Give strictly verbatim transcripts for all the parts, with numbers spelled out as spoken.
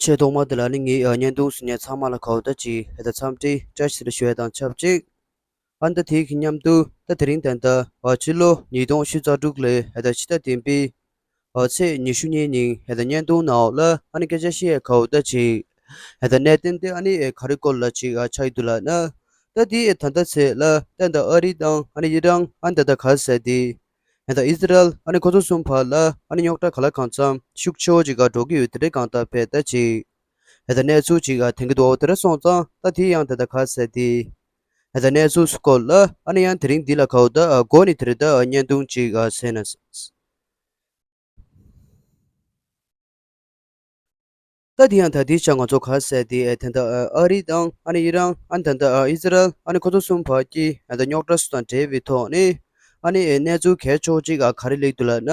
ཆེས་ཐོག་མ་དེ་ལ་ནི་ངས་ཨ་བརྙན་ཐུང་གཟིགས་མཁན་ཚང་མ་ལ་གའུ་ད་ཅིག་ཧེ་ད་འཚམས་འདྲི་བཀྲ་ཤིས་བདེ་ལེགས་ཞུ་ཡ་དང་ཆབས་ཅིག་ཨ་ནི་ད་དེའི་གི་མཉམ་དུ་ད་དེ་རིང་ད་ལྟ་ཨ་ཕྱི་ལོ་ཉིས་སྟོང་བཅུ་དྲུག་ལོའི་ཧེ་ད་ཕྱི་ཟླ་བདུན་པའི་ཨ་ཚེས་ཉི་ཤུ་གཉིས་ཉིན་ཧེ་ད་བརྙན་ཐུང་ནང་ལ་ཨ་ནི་སྐད་ཆ་བཤད་ཡ་གའུ་ད་ཅིག་ཧེ་ད་གནད་དོན་དེ་ཨ་ནི་ཨེ་ག་རེ་སྐོར་ལ་ཅིག་ཨ་ཆགས་ཡོད་འདུག་ལབ་ན། ད་དེ་ཨེ་ད་ལྟ་ཚེས་ལ་ད་ད་ཨ་རི་དང་ཨ་ནི་ཨི་རན་ཨ་ནི་ད་ད་ག་ཟེར་དེ། ཨ་ད་ཨི་ཟི་རལ་ཨ་ནི་ཁོ་ཚོ་གསུམ་བར་ལ་ཨ་ནི་རྙོག་དྲ་ག་ལ་གང་འཚམ་ཤུགས་ཆེ་བོ་ཅིག་ག་འགྲོ་གི་ཡོད་དེ་འདྲའི་གང་ལྟར་བས་ད་ཅིག་ཨ་ད་གནས་ཚུལ་ཅིག་ག་ཐོན་གི་འདུག་དེ་འདྲ་སོང་ཙང་ད་དེ་ཡང་ད་ད་ག་ཟེར་དེ། ཨ་ད་གནས་ཚུལ་སྐོར་ལ་ཨ་ནི་ཡང་དེ་རིང་འདི་ལ་གའུ་ད་ཨ་མགོ་ནས་དེ་རིང་ད་ཨ་བརྙན་ཐུང་ཅིག་ག་ཟེར་ན། ད་དེ་ཡང་ད་དེའི་ཆ་ང་ཚོ་ག་ཟེར་དེ་ཨེ་ད་ད་ཨ་རི་དང་ཨ་ནི་ཨི་རན་ཨ་ནི་ད་ད་ཨ་ཨི་ཟི་རལ་ཨ་ནི་ཁོ་ཚོ་གསུམ་བར་གྱི་ཨ་ད་རྙོག་དྲ་སུ་དང་འབྲེལ་བའི་ཐོག་ནས་ཨ་ནི་ཨེ་གནས་ཚུལ་གལ་ཆེ་བོ་ཅིག་ཨ་ག་རེ་སླེབས་འདུག་ལབ་ན།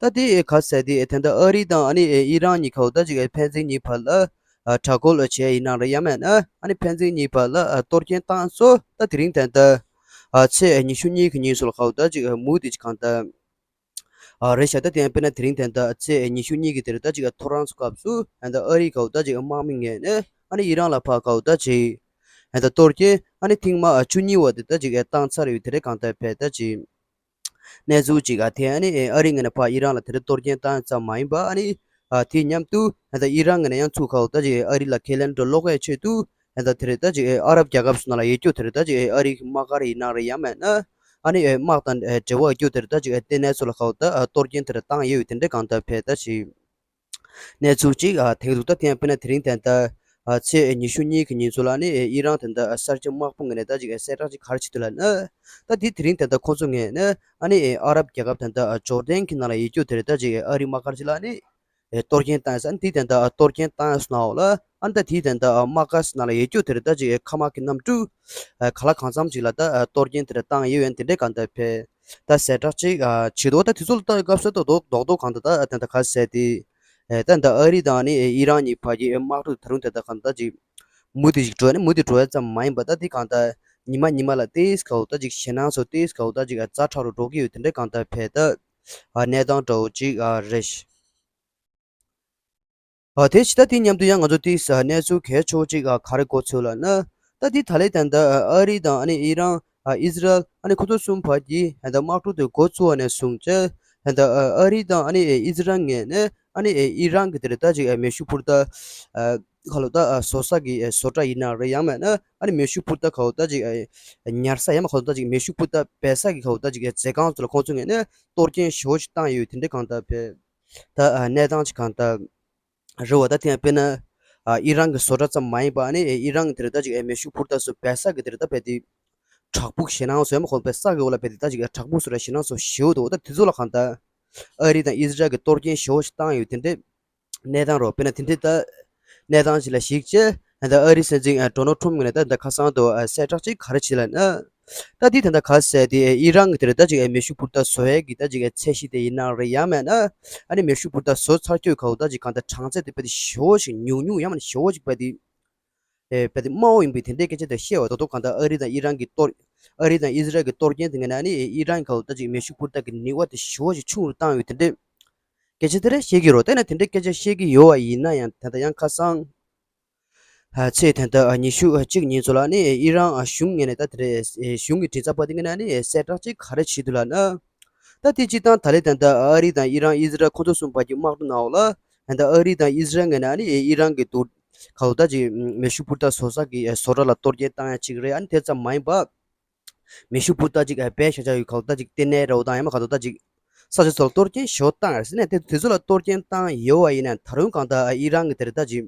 ད་དེ་ཨེ་ག་ཟེར་དེ་ཨེ་ད་ད་ཨ་རི་དང་ཨ་ནི་ཨེ་ཨི་རན་གཉིས་གའུ་ད་ཅིག་ཨེ་ཕན་ཚུན་གཉིས་བར་ལ་ཨ་དྲག་རྒོལ་བྱས་ཡིན་ན་རེད་ཡང་མེད་ན་ཨ་ནི་ཕན་ཚུན་གཉིས་བར་ལ་ཨ་གཏོར་སྐྱོན་བཏང་སོ་ད་དེ་རིང་ད་ད་ཨ་ཚེས་ཉི་ཤུ་གཉིས་ཀྱི་ཉིན་སོ་ལ་གའུ་ད་ཅིག་ཨེ་མུ་དེ་ཅིག་གང་ལྟར། ཨ་རེད་ཤག་ད་དེ་ཡང་དཔེར་ན་དེ་རིང་དེ་འདྲ་ཚེས་ཉི་ཤུ་གཉིས་ཀྱི་དེ་རིང་ད་ཅིག་ཐོ་རངས་སྐབས་སུ་ཨ་ད་ཨ་རི་གའུ་ད་ཅིག་དམག་མི་ངོས་ནས་ཨ་ནི་ཨི་རན་ལ་ཕར་གའུ་ད་ཅིག་ཨ་ད་གཏོར་སྐྱོན་ཨ་ནི་ཐེངས་མ་ཨ་བཅུ་གཉིས་པ་དེ་ད་ཅིག་བཏང་ཚར་ཡོད་དེ་རེད་གང་ལྟར་བས་ད་ཅིག་གནས་ཚུལ་ཅིག་ཨ་དེ་ཨ་ནི་ཨ་རི་ངོས་ནས་ཕར་ཨི་རན་ལ་དེ་རིང་གཏོར་སྐྱོན་བཏང་ཙམ་མ་ཡིན་པ་ཨ་ནི་ཨ་དེ་མཉམ་དུ་ཨ་ད་ཨི་རན་ངོས་ནས་ཡང་ཚུར་གའུ་ད་ཅིག་ཨ་རི་ལ་ཁས་ལེན་འགྲོ་ལོག་ཡའི་ཆེད་དུ། ཨ་ད་དེ་རེད་ད་ཅིག་ཨ་རབ་རྒྱལ་ཁབ་སོགས་ནང་ལ་ཡོད་རྒྱུ་དེ་རེད་ད་ཅིག་ཨ་རིའི་དམག་སྒར་ཡིན་ན་རེད་ཡང་མེད་ན་ཨ་ནི་དམག་དང་འབྲེལ་བ་ཡོད་རྒྱུ་དེ་རེད་ད་ཅིག་ལྟེ་གནས་སོགས་ལ་གའུ་ད་གཏོར་སྐྱོན་དེ་རེད་བཏང་ཡོད་དེ་འདྲ་གང་ལྟར་བས་ད་ཅིག་གནས་ཚུལ་ཅིག་ཨ་ཐེངས་འདུག་ད་ཐེངས་དཔེར་ན་དེ་རིང་དེ་ད་ཚེས་ཉི་ཤུ་གཉིས་ཀྱི་ཉིན་ཚོ་ལ་ནི་ཨི་རན་དེ་ད་གསར་བརྗེ་དམག་དཔུང་ངོས་ནས་ད་ཅིག་གསལ་བསྒྲགས་ཅིག་ག་རེ་བྱེད་འདུག་ལབ་ན། ད་དེ་དེ་རིང་དེ་ད་ཁོང་ཚོ་ངོས་ནས་ཨ་ནི་ཨ་རབ་རྒྱལ་ཁབ་དེ་ད་ཇོར་ཌན་གྱི་ནང་ལ་ཡོད་རྒྱུ་དེ་རེད་ད་ཅིག་ཨ་རིའི་དམག་སྒར་ཅིག་ལ་ནི། ཨེ་གཏོར་སྐྱོན་བཏང་ཡོད་ས་འདི་དེ་འདྲ་གཏོར་སྐྱོན་བཏང་ཡོད་ས་ནའོ་ལ་ཨ་ནི་ད་དེའི་དེ་འདྲ་དམག་སྒར་ནང་ལ་ཡོད་རྒྱུ་དེ་རེད་ད་ཅིག་ཨེ་ཁ་དམག་གི་གནམ་གྲུ་ཨེ་ག་ལ་གང་འཚམ་ཅིག་ལ་ད་ཨེ་གཏོར་སྐྱོན་དེ་འདྲ་བཏང་ཡོད་ཡོད་དེ་འདྲ་གང་ལྟར་བས་ད་གསལ་བསྒྲགས་ཅིག་ཨ་བྱེད་དོ། ད་དེ་ཚོ་ལ་ད་སྐབས་སུ་ད་རྡོག་རྡོག་རྡོག་གང་ལྟར་ད་ཨེ་དེ་འདྲ་ག་ཟེར་དེ་ཨེ་ད་འདྲ་ཨ་རི་དང་ནི་ཨེ་ཨི་རན་གཉིས་བར་གྱི་ཨེ་དམག་འཁྲུག་ད་རུང་དེ་འདྲ་གང་ལྟར་ཅིག་མུ་མཐུད་ཅིག་འགྲོ་ནི་མུ་མཐུད་འགྲོ་ཡ་ཙམ་མ་ཡིན་པ་ད་དེ་གང་ལྟར་ཉི་མ་ཉི་མ་ལ་ཏེས་གའོ་ད་ཅིག་ཞེད་སྣང་ཚོ་ཏེས་གའོ་ད་ཅིག་ཨ་ཛ་དྲག་རུ་འགྲོ་གི་ཡོད་དེ་འདྲ་གང་ལྟར་བས་ད་ཨ་གནས་སྟངས་འདྲ་བོ་ཅིག་ཨ་རེད། ཨ་དེ་ཕྱི་ད་དེ་མཉམ་དུ་ཡང་ང་ཚོ་དེའི་ས་གནས་ཚུལ་གལ་ཆེ་བོ་གཅིག་ཨ་ག་རེ་འགོ་ཚུགས་ལབ་ན། ད་དེ་ད་ལས་ད་ལྟ་ཨ་རི་དང་ཨ་ནི་ཨི་རན་ཨ་ཨི་ཟི་རལ་ཨ་ནི་ཁོ་ཚོ་གསུམ་བར་གྱི་ད་དམག་འཁྲུག་དེ་འགོ་བཙུགས་པ་ནས་བཟུང་བྱས་ད་ལྟ་ཨ་རི་དང་ཨ་ནི་ཨི་ཟི་རལ་ངོས་ནས་ཨ་ནི་ཨི་རན་གྱི་དེ་རེད་ད་ཅིག་མེ་ཤུགས་འཕུར་མདའ་ཁ་ལོ་ད་བཟོ་ས་གི་བཟོ་གྲྭ་ཡིན་ན་རེད་ཡང་མེད་ན་ཨ་ནི་མེ་ཤུགས་འཕུར་མདའ་ཁ་ལོ་ད་ཅིག་ཉར་ས་ཡང་མ་ཁ་ལོ་ད་ཅིག་མེ་ཤུགས་འཕུར་མདའ་སྦས་ས་གི་ཁ་ལོ་ད་ཅིག་མཛད་ཁང་ཚོ་ལ་ཁོང་ཚོ་ངོས་ནས་གཏོར་སྐྱོན་ཞེ་པོ་ཞིག་བཏང་ཡོད་དེ་འདྲ་གང་ལྟར་བས། ད་ཨ་གནས་སྟངས་ཅིག་གང་ལྟར་རེད་བ། ད་དེ་དཔེར་ན་ཨ་ཨི་རན་གྱི་བཟོ་གྲྭ་ཙམ་མ་ཡིན་པ་ཨ་ནི་ཨི་རན་གྱི་དེ་རེད་ད་ཅིག་ཨེ་མེ་ཤུགས་འཕུར་མདའ་སོགས་སྦས་ས་གི་དེ་རེད་ད་བས་དེ་བྲག་ཕུག་ཞེད་སྣང་བཟོས་མ་ཁོང་པའི་ས་གི་འོག་ལ་བས་དེ་ད་ཅིག་ཨེ་བྲག་ཕུག་སོགས་ལ་ཞེད་སྣང་བཟོ་ཞེ་པོ་འདུག་ད་དེ་ཚོ་ལ་གང་ལྟར་ཨ་རི་དང་ཨི་ཟི་རལ་གྱི་གཏོར་སྐྱོན་ཞེ་པོ་ཞིག་བཏང་ཡོད་དེ་འདྲས། གནས་སྟངས་རོ་དཔེར་ན་དེ་འདྲའི་ད་གནས་སྟངས་ཤིག་ལ་གཞིགས་བྱས་ད་ཨ་རི་སྲིད་འཛིན་ཨ་ཌོ་ནལ་ཊམ་ངོས་ནས་ད་ད་ཁ་སང་དུ་ཨ་གསལ་བསྒྲགས་ཅིག་ག་རེ་བྱས་ལབ་ན། ད་འདི་ད་ད་ག་ཟེར་དེ་ཨི་རན་གྱི་དེ་རེད་ད་ཅིག་ཨ་མེ་ཤུགས་འཕུར་མདའ་བཟོ་ཡས་ཀྱི་ད་ཅིག་ཨ་ཚད་གཞི་དེ་ཡིན་ན་རེད་ཡང་མེད་ན་ཨ་ནི་མེ་ཤུགས་འཕུར་མདའ་བཟོ་ཚར་རྒྱུའི་གའོ་ད་ཅིག་གང་ལྟར་གྲངས་ཚད་དེ་དཔེ་དེ་ཞེ་པོ་ཞིག་ཉུང་ཉུང་ཡང་མིན་ཞེ་པོ་ཞིག་དཔེ་དེ་ཨེ་དཔེ་དེ་དམའ་བོ་ཡིན་པའི་དེ་འདྲའི་སྐད་ཆ་དེ་བཤད་པ་ད་དུང་གང་ལྟར་ཨ་རི་དང་ཨི་རན་གྱི་གཏོར་ཨ་རི་དང་ཨི་ཟི་རལ་གྱི་གཏོར་སྐྱོན་དེ་ངས་ན་ཨ་ནི་ཨི་རན་གྱི་གའོ་ད་ཅིག་མེ་ཤུགས་འཕུར་མདའ་གི་ནུས་པ་དེ་ཞེ་པོ་ཞིག་ཆུང་རུ་བཏང་ཡོད་དེ་འདྲའི། སྐད་ཆ་དེ་རེད་བཤད་ཀྱི་རོ། དེ་ན་དེ་འདྲའི་སྐད་ཆ་བཤད་ཀྱི་ཡོད་པ་ཡིན་ན་ཡང་ད་ལྟ་ཡང་ཁ་སང་ཨ་ཚེས་ད་ལྟ་ཨ་ཉི་ཤུ་གཅིག་ཉིན་ཚོ་ལ་ནི་ཨི་རན་ཨ་གཞུང་ངོས་ནས་ད་དེ་རེད་ཨེ་གཞུང་གི་མགྲིན་ཚབ་པ་དེ་ངོས་ནས་ནི་ཨེ་གསལ་བསྒྲགས་ཅིག་ག་རེ་བྱེད་འདུག་ལབ་ན། ད་དེ་སྤྱིར་བཏང་ད་ལྟ་ད་ལྟ་ཨ་རི་དང་ཨི་རན་ཨི་ཟི་རལ་ཁོ་ཚོ་གསུམ་བར་གྱི་དམག་འཁྲུག་ནང་ལ་ད་ལྟ་ཨ་རི་དང་ཨི་ཟི་རལ་ངོས་ནས་ནི་ཨེ་ཨི་རན་གྱི་འདུག་ག་ལོ་ད་ཅིག་མེ་ཤུགས་འཕུར་མདའ་བཟོ་ས་གི་ཨེ་བཟོ་གྲྭ་ལ་གཏོར་སྐྱོན་བཏང་ཡ་ཅིག་རེད། ཨ་ནི་དེ་ཙམ་མ་ཡིན་པ། མེ་ཤུགས་འཕུར་མདའ་ཅིག་ཨ་སྦས་བཞག་བཞག་ཡོད་ག་ལོ་ད་ཅིག་ལྟེ་གནས་རེད་བ་དང་ཡང་མ་ག་ལོ་ད་ཅིག་ས་ཆ་ཚོ་ལ་གཏོར་སྐྱོན་ཞེ་པོ་བཏང་ཡོད་ཟེར་ནས་དེ་དེ་ཚོ་ལ་གཏོར་སྐྱོན་བཏང་ཡོད་པ་ཡིན་ན་ད་རུང་གང་ལྟར་ཨི་རན་གྱི་དེ་རེད་ད་ཅིག་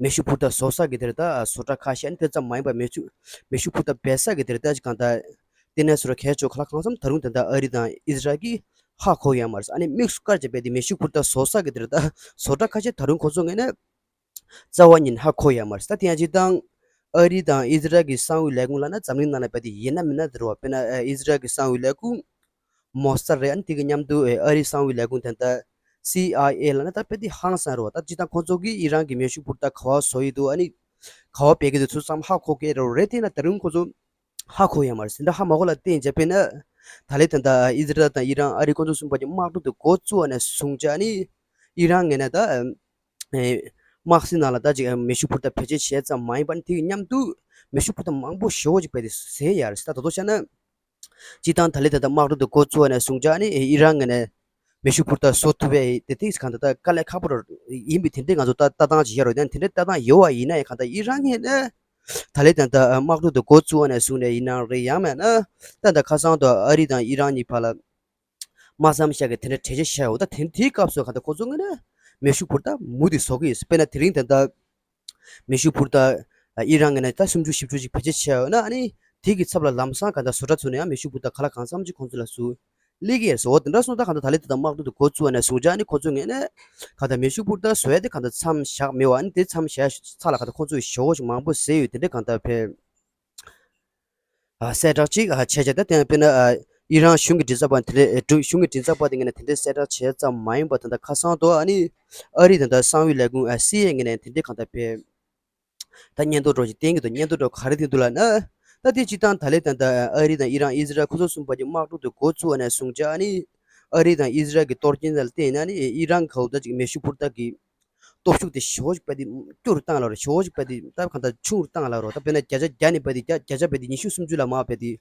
མེ་ཤུགས་འཕུར་མདའ་བཟོ་ས་གི་དེ་རེད་ད་བཟོ་གྲྭ་ཁ་ཤས་ནི་དེ་ཙམ་མ་ཡིན་པ་མེ་ཤུགས་མེ་ཤུགས་འཕུར་མདའ་སྦས་ས་གི་དེ་རེད་ད་ཅིག་གང་ལྟར་ལྟེ་གནས་ཚོ་ལ་གལ་ཆེ་ག་ལ་གང་འཚམ་ད་རུང་དེ་འདྲ་ཨ་རི་དང་ཨི་ཟི་རལ་གྱིས་ཧ་གོ་ཡོད་མ་རེད། ཨ་ནི་དམིགས་སུ་བཀར་བྱས་པའི་དེ་མེ་ཤུགས་འཕུར་མདའ་བཟོ་ས་གི་དེ་རེད་ད་བཟོ་གྲྭ་ཁ་ཤས་ད་རུང་ཁོ་ཚོ་ངོས་ནས། རྩ་བ་ཉིད་ཧ་གོ་ཡ་མ་རེད། ད་དེ་ཡང་སྤྱིར་བཏང་ཨ་རི་དང་ཨི་ཟི་རལ་གྱི་གསང་བའི་ལས་ཁུངས་ལབ་ན་འཛམ་གླིང་ནང་ལ་བས་དེ་ཡིན་ན་མིན་ན་དེ་རེད་བ། དཔེར་ན་ཨི་ཟི་རལ་གྱི་གསང་བའི་ལས་ཁུངས་མོ་སཱད་རེད། ཨ་ནི་དེ་གི་མཉམ་དུ་ཨ་རིའི་གསང་བའི་ལས་ཁུངས་དེ་ད་སི་ཨའི་ཨེ་ལབ་ན་ད་བས་དེ་ཧང་སང་རེད་བ། ད་སྤྱིར་བཏང་ཁོ་ཚོ་གིས་ཨི་རན་གྱི་མེ་ཤུགས་འཕུར་མདའ་ག་བ་བཟོ་ཡི་འདུག་ཨ་ནི་ག་བ་སྤེལ་གྱི་འདུག་ཚུལ་ཙམ་ཧ་གོ་གི་རེད། རེད་དེ་ན་ད་རུང་ཁོ་ཚོ་ཧ་གོ་ཡ་མ་རེད། ཟིན་ད་ཧ་མ་གོ་ལ་བརྟེན་བྱས་པས་ན་ད་ལས་ད་ད་ཨི་ཟི་རལ་དང་ཨི་རན་ཨ་རི་ཁོ་ཚོ་གསུམ་པ་གྱི་དམག་འཁྲུག་དེ་འགོ་བཙུགས་པ་ནས་བཟུང་བྱས་ཨ་ནི་ཨི་རན་ངོས་ནས་ད་ཨེ་ དམག་སྲིད་ནང་ལ་ད་ཅིག་མེ་ཤུགས་འཕུར་མདའ་བེད་སྤྱོད་བྱས་ཙམ་མ་ཡིན་པར་དེ་གི་མཉམ་དུ་མེ་ཤུགས་འཕུར་མདའ་མང་པོ་ཞེ་པོ་ཅིག་རྦད་དེ་བཟོས་ཡོད་རེད་ཟེར། ད་ད་དུང་བཤད་ན། སྤྱིར་བཏང་ད་ལན་ད་ལྟ་དམག་འཁྲུག་དེ་འགོ་བཙུགས་པ་ནས་བཟུང་བྱས་ནི་ཨི་རན་ངོས་ནས་མེ་ཤུགས་འཕུར་མདའ་བཟོ་ཐུབ་པའི་དེ་དེ་གང་ལྟར་ད་དཀའ་ལས་ཁག་པོ་ཡིན་པའི་དེ་འདྲའི་ང་ཚོ་ད་ལྟ་སྟངས་ཅིག་ཡོད་རེད། དེ་འདྲའི་ལྟ་སྟངས་ཡོད་པ་ཡིན་ན་ཡང་གང་ལྟར་ཨི་རན་ངོས་ནས་ད་ལན་ད་ལྟ་དམག་འཁྲུག་དེ་འགོ་བཙུགས་པ་ནས་བཟུང་ནས་ཡིན་ནའང་རེད། ཡང་མིན་ན་ད་ད་ཁ་སང་དུ་ཨ་རི་དང་ཨི་རན་གཉིས་བར་ལ་དམག་མཚམས་བཞག་གི་དེ་འདྲ་གྲོས་ཆོད་བཞག་ཡོད། ད་དེ་དེའི་སྐབས་སུ་གང་ལྟར་ཁོ་ཚོ་ངོས་ནས་མེ་ཤུགས་འཕུར་མདའ་མུ་མཐུད་བཟོ་གི་ཡོད། དཔེར་ན་དེ་རིང་ད་ལྟ་མེ་ཤུགས་འཕུར་མདའ་ཨི་རན་ངོས་ནས་ད་སུམ་ཅུ་བཞི་བཅུ་ཅིག་བེད་སྤྱོད་བྱས་ཡོད་ན། ཨ་ནི་དེ་གི་ཚབ་ལ་ལམ་སང་གང་ལྟར་བཟོ་གྲྭ་ཚོ་ནས་ཡང་མེ་ཤུགས་འཕུར་མདའ་ག་ལ་གང་འཚམ་ཅིག་ཁོང་ཚོ་ལ་བཟོ་སླེབས་ཀྱི་ཡོད་རེད་ཟེར། འོ་དེ་འདྲ་སོང་ཙང་གང་ལྟར་ད་ལན་དེ་དང་དམག་འཁྲུག་དེ་འགོ་བཙུགས་པ་ནས་བཟུང་བྱས་ཨ་ནི་ཁོ་ཚོའི་ངོས་ནས་གང་ལྟར་མེ་ཤུགས་འཕུར་མདའ་བཟོ་ཡ་དེ་གང་ལྟར་མཚམས་བཞག་མེད་པ། ཨ་ནི་དེ་མཚམས་བཞག་ཚར་ལ་གང་ལྟར་ཁོ་ཚོས་ཞེ་པོ་ཞིག་མང་པོ་བཟོས་ཡོད། དེ་འདྲ་གང་ལྟར་བས། གསལ་བསྒྲགས་ཅིག་བྱས་བྱས། ད་དེ་དཔེར་ན་ཨི་རན་གཞུང་གི་མགྲིན་ཚབ་པ་དེ་འདྲས་གཞུང་གི་མགྲིན་ཚབ་པ་དེ་ངོས་ནས་དེ་འདྲས་གསལ་བསྒྲགས་བྱས་ཙམ་མ་ཡིན་པར་ད་ལྟ་ཁ་སང་དུ་ཨ་ནི་ཨ་རི་ད་ལྟ་གསང་བའི་ལས་ཁུངས་སི་ཨེན་ཨེན་ངོས་ནས་དེ་འདྲས་གང་ལྟར་བས། ད་སྙན་ཐོ་འདྲ་ཞིག་བསྟན་གྱི་འདུག་སྙན་ཐོ་འདྲ་ག་རེ་བསྟན་འདུག་ལབ་ན། ད་དེ་སྤྱིར་བཏང་ད་ལན་ད་ལྟ་ཨ་རི་དང་ཨི་རན་ཨི་ཟི་རལ་ཁོ་ཚོ་གསུམ་བར་གྱི་དམག་འཁྲུག་དེ་འགོ་བཙུགས་པ་ནས་བཟུང་བྱས་ཨ་ནི་ཨ་རི་དང་ཨི་ཟི་རལ་གྱི་གཏོར་སྐྱོན་ལ་བརྟེན་ནས་ཨ་ནི་ཨི་རན་གྱིས་ད་ཅིག་མེ་ཤུགས་འཕུར་མདའ་གི་སྟོབས་ཤུགས་དེ་ཞེ་པོ་ཅིག་རྦད་དེ་སྐྱོ་རུ་བཏང་ལབ་རེད། ཞེ་པོ་ཅིག་རྦད་དེ་ད་གང་ལྟར་ཆུང་རུ་བཏང་ལབ་རེད། ད་དཔེར་ན་བརྒྱ་ཆ་བརྒྱ་ནས་རྦད་དེ་བརྒྱ་བརྒྱ་ཆ་རྦད་དེ་ཉི་ཤུ་སུམ་ཅུ་ལ་མར་རྦད་དེ་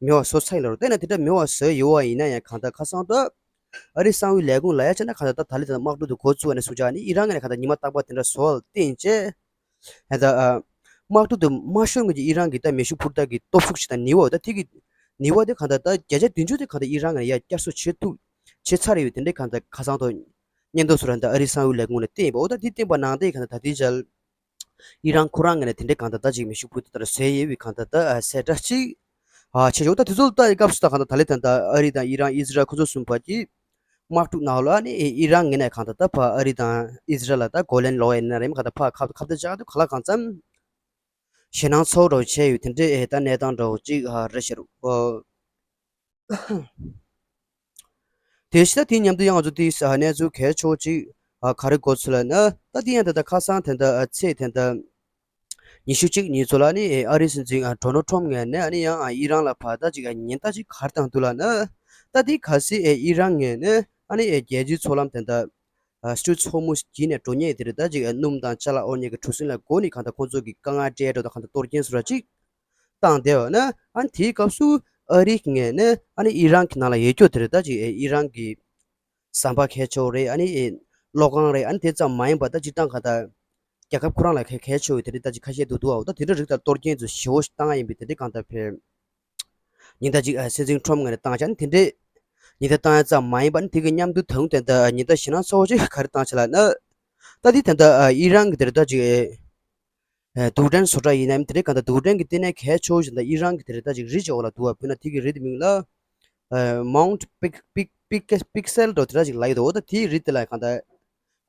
མེད་པ་བཟོ་ཚར་ཡིན་ལབ་རེད། དེ་ན་དེ་འདྲ་མེད་པ་བཟོས་ཡོད་པ་ཡིན་ན་ཡང་གང་ལྟར་ཁ་སང་ད་ཨ་རི་གསང་བའི་ལས་ཁུངས་ལབ་ཡ་བྱས་ན་གང་ལྟར་ད་ད་ལན་ད་དམག་འཁྲུག་དེ་འགོ་བཙུགས་པ་ནས་བཟུང་བྱས་ཨ་ནི་ཨི་རན་ངོས་ནས་གང་ལྟར་ཉི་མ་རྟག་པར་དེ་འདྲ་བཟོ་བ་ལ་བརྟེན་བྱས། ད་ལྟ་ཨ་དམག་འཁྲུག་དེ་མ་ཤོར་སྔོན་གྱི་ཨི་རན་གྱི་ད་མེ་ཤུགས་འཕུར་མདའ་གི་སྟོབས་ཤུགས་ཤིག་དང་ནུས་པ་ད་དེ་གི་ནུས་པ་དེ་གང་ལྟར་ད་བརྒྱ་ཆ་བདུན་ཅུ་དེ་གང་ལྟར་ཨི་རན་ངོས་ནས་ཡར་བསྐྱར་གསོ་བྱེད་ཐུབ་བྱེད་ཚར་ཡོད། དེ་འདྲའི་གང་ལྟར་ཁ་སང་ཐོག་སྙན་ཐོ་སུ་ར་ད་ཨ་རི་གསང་བའི་ལས་ཁུངས་ནས་བསྟན་པ། འོ་ད་དེ་བསྟན་པ་ནང་བསྟན་གང་ལྟར་ད་ལྟའི་ཆར་ཨི་རན་ཁོ་རང་ངོས་ནས་དེ་འདྲའི་གང་ལྟར་ད་ཅིག་མེ་ཤུགས་འཕུར་མདའ་ལྟར་བཟོས་ཡོད་པའི་གང་ལྟར་ད་གསལ་བསྒྲགས་ཅིག་ཨ་བྱས་ཡོད། ད་དེ་ཚོ་ལ་ལྟ་ཡི་སྐབས་སུ་ད་གང་ལྟར་ད་ལན་ད་ལྟ་ཨ་རི་དང་ཨི་རན་ཨི་ཟི་རལ་ཁོ་ཚོ་གསུམ་བར་གྱི་དམག་འཁྲུག་ནང་ལ་ཨ་ནི་ཨི་རན་ངོས་ནས་གང་ལྟར་ད་ཕར་ཨ་རི་དང་ཨི་ཟི་རལ་ལ་ད་གོ་ལན་སློག་ཡ་ཡིན་ན་རེད། མ་གང་ལྟར་ཕར་ཁ་ཁ་བརྡ་བཅག་དུས་ག་ལ་གང་འཚམ་ཞེད་སྣང་ཚ་པོ་འདྲ་བོ་བྱས་ཡོད། དེ་འདྲའི་ཨེ་ད་གནས་སྟངས་འདྲ་བོ་ཅིག་ཨ་རེད་ཤག་རུ། ཨོ། དེ་བཞིན་ད་དེའི་མཉམ་དུ་ཡང་ང་ཚོ་དེའི་ས་གནས་ཚུལ་གལ་ཆེ་བོ་ཅིག་ཨ་ག་རེ་འགོ་ཚུགས་ལབ་ན། ད་དེ་ཡང་ད་ལྟ་ཁ་སང་དེ་འདྲ་ཨ་ཚེས་དེ་འདྲ་ཉི་ཤུ་གཅིག་ཉིན་ཚོ་ལ་ནི་ཨ་རིའི་སྲིད་འཛིན་ཨ་ཌོ་ནལ་ཊམ་ངོས་ནས་ཨ་ནི་ཡང་ཨ་ཨི་རན་ལ་ཕར་ད་ཅིག་ཨ་ཉེན་བརྡ་ཅིག་ག་རེ་བཏང་འདུག་ལབ་ན། ད་དེ་གལ་སྲིད་ཨ་ཨི་རན་ངོས་ནས་ཨ་ནི་ཨ་རྒྱལ་སྤྱིའི་མཚོ་ལམ་དེ་འདྲ་ཨ་སི་ཊྲེཊ་ཧོར་མུཛ་བརྒྱུད་ནས་འགྲོ་མཁན་དེ་རེད། ད་ཅིག་ཨ་སྣུམ་དང་ཅ་ལག་དབོར་མཁན་གྱི་གྲུ་གཟིངས་ལ་སྒོ་ནས་གང་ལྟར་ཁོང་ཚོ་གི་དཀའ་ངལ་སྤྲད་འགྲོ་དང་གང་ལྟར་གཏོར་སྐྱོན་བཟོ་འདྲ་ཅིག་བཏང་བསྡད་ཡོད་ན། ཨ་ནི་དེའི་སྐབས་སུ་ཨ་རིའི་ངོས་ནས་ཨ་ནི་ཨི་རན་གྱི་ནང་ལ་ཡོད་རྒྱུ་དེ་རེད། ད་ཅིག་ཨི་རན་གྱི་ཟམ་པ་གལ་ཆེ་བོ་རེད། ཨ་ནི་ཨེ་གློག་ཁང་རེད། ཨ་ནི་དེ་ཙམ་མ་ཡིན་པར་ད་སྤྱིར་བཏང་གང་ལྟར་རྒྱལ་ཁབ་ཁོ་རང་ལ་གལ་གལ་ཆེ་བའི་དེ་འདྲ་ད་ཅིག་ཁ་ཤས་འདུག་འདུག་ཨ། འོ་ད་དེ་འདྲ་རིགས་དང་གཏོར་སྐྱོན་ཚོ་ཞེ་པོ་ཞིག་བཏང་ཡིན་པས། དེ་འདྲ་གང་ལྟར་བས་ཉེན་བརྡ་ཅིག་ཨ་སྲིད་འཛིན་ཊམ་ངོས་ནས་བཏང་བྱས། ཨ་ནི་དེ་འདྲས་ཉེན་བརྡ་བཏང་ཡ་ཙམ་མ་ཡིན་པར་ཨ་ནི་དེ་གི་མཉམ་དུ་ད་དུང་དེ་འདྲ་ཉེན་བརྡ་ཞེད་སྣང་ཚ་བོ་ཅིག་ག་རེ་བཏང་བྱས་ལབ་ན། ད་དེ་དེ་འདྲ་ཨ་ཨི་རན་གྱི་དེ་འདྲ་ད་ཅིག་ཨེ། ཨེ་རྡུལ་ཕྲན་བཟོ་གྲྭ་ཡིན་ནའང་དེ་འདྲའི་གང་ལྟར་རྡུལ་ཕྲན་གྱི་ལྟེ་གནས་གལ་ཆེ་བོ་ཞིག་དང་ཨི་རན་གྱི་དེ་འདྲའི་ད་ཅིག་རི་ཅིག་འོག་ལ་འདུག་པ། དཔེར་ན་དེ་གི་རི་དེ་མིང་ལ་ཨེ་མའུནཊ་པིག་པིག་པིག་པིག་སེལ་འདྲ་དེ་འདྲ་ཅིག་ལབ་ཀྱི་འདུག་འོ་ད་དེའི་རི་དེ་ལ་གང་ལྟར་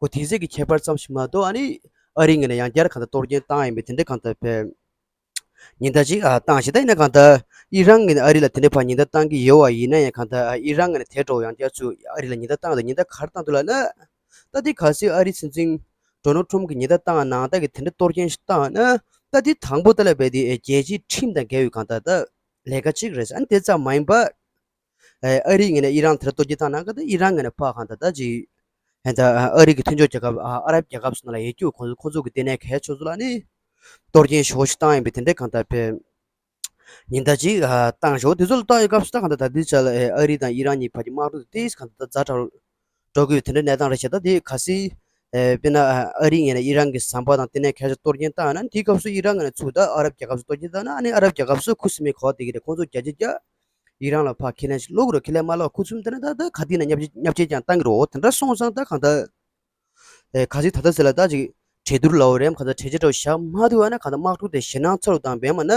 ཁོ་དེ་ཚོ་གི་ཁྱད་པར་ཙམ་ཞིག་མ་གཏོགས་ཨ་ནི་ཨ་རིའི་ངོས་ནས་ཡང་བསྐྱར་གང་ལྟར་གཏོར་སྐྱོན་བཏང་ཡིན་པས། དེ་འདྲའི་གང་ལྟར་བས་ཉེན་བརྡ་ཅིག་ཨ་བཏང་ཞིག་ད་ཡིན་ན་གང་ལྟར་ཨི་རན་ངོས་ནས་ཨ་རི་ལ་དེ་འདྲའི་ཕར་ཉེན་བརྡ་བཏང་གི་ཡོད་པ་ཡིན་ན་ཡང་། གང་ལྟར་ཨ་ཨི་རན་ངོས་ནས་དེ་འདྲ་བོ་ཡང་བསྐྱར་ཚུར་ཨ་རི་ལ་ཉེན་བརྡ་བཏང་འདུག་ཉེན་བརྡ་ག་རེ་བཏང་འདུག་ལབ་ན། ད་དེ་གལ་སྲིད་ཨ་རིའི་སྲིད་འཛིན་ཌོ་ནལ་ཊམ་གྱིས་ཉེན་བརྡ་བཏང་ནའང་ད་གི་དེ་འདྲ་གཏོར་སྐྱོན་ཞིག་བཏང་ན། ད་དེ་དང་པོ་ད་ལ་བས་དེ་རྒྱལ་སྤྱིའི་ཁྲིམས་དང་འགལ་བའི་གང་ལྟར་ད་ལས་ཀ་གཅིག་རེད་ཟེར། ཨ་ནི་དེ་ཙམ་མ་ཡིན་པར་ཨ་རིའི་ངོས་ནས་ཨི་རན་དེ་འདྲ་གཏོར་སྐྱོན་བཏང་ན་གང་ལྟར་ཨི་རན་ངོས་ནས་ཕར་གང་ལྟར་ད་ཅིག་ཨ་ད་ཨ་རི་གི་མཐུན་ཕྱོགས་རྒྱལ་ཁབ་ཨ་ཨ་རབ་རྒྱལ་ཁབ་ཚོ་ནང་ལ་ཡོད་རྒྱུ་ཁོང་ཚོ་ཁོང་ཚོ་གི་ལྟེ་གནས་གལ་ཆེ་ཚོ་ལ་ནི་གཏོར་སྐྱོན་ཞེ་པོ་ཞིག་བཏང་ཡིན་པས། དེ་འདྲའི་གང་ལྟར་བས་ཉེན་བརྡ་ཅིག་ཨ་བཏང་ཞོག་དེ་ཚོ་ལ་བལྟ་ཡོད་སྐབས་སུ་ད་གང་ལྟར་ད་ལྟའི་ཆ་ལ་ཨེ་ཨ་རི་དང་ཨི་རན་གཉིས་བར་གྱི་དམག་འཁྲུག་དེ་ཏོག་ཙམ་གང་ལྟར་ཛ་དྲག་འགྲོ་གི་ཡོད། དེ་འདྲའི་གནས་སྟངས་རེད་ཤག་ད་དེ་གལ་སྲིད་ཨེ་དཔེར་ན་ཨ་ཨ་རིའི་ངོས་ནས་ཨི་རན་གྱི་ཟམ་པ་དང་ལྟེ་གནས་གལ་ཆེ་གཏོར་སྐྱོན་བཏང་ཡོད་ན། དེའི་སྐབས་སུ་ཨི་རན་ངོས་ནས་ཚུར་ད་ཨ་རབ་རྒྱལ་ཁབ་ཚོ་གཏོར་སྐྱོན་བཏང་ན། ཨ་ནི་ཨ་རབ་རྒྱལ་ཁབ་ཚོས་ཁུ་སིམ་མེར་གོ་བ་དེ་གི་རེད། ཁོང་ཚོ་བརྒྱ་ཆ་བརྒྱ་ཨི་རན་ལ་ཕར་ཁས་ལེན་ཞིག་བླུག་རོགས། ཁས་ལེན་མ་བླུག་ཁུ་སིམ་དེ་ན་ད་ད་ག་དུས་ན་བརྙས་བཅོས་བརྙས་བཅོས་ཀྱང་བཏང་གི་རེད། འོ་དེ་འདྲ་སོང་ཙང་ད་གང་ལྟར་ཨེ་གལ་སྲིད་ད་ལྟ་ཟེར་ལ་ད་ཅིག་གྲོས་བསྡུར་ལབ་རེད། གང་ལྟར་གྲོས་ཆོད་འདྲ་བོ་བཞག་མ་ཐུབ་པ་ན་གང་ལྟར་དམག་འཁྲུག་དེ་ཞེད་སྣང་ཚ་རུ་བཏང་བས་མ་ན་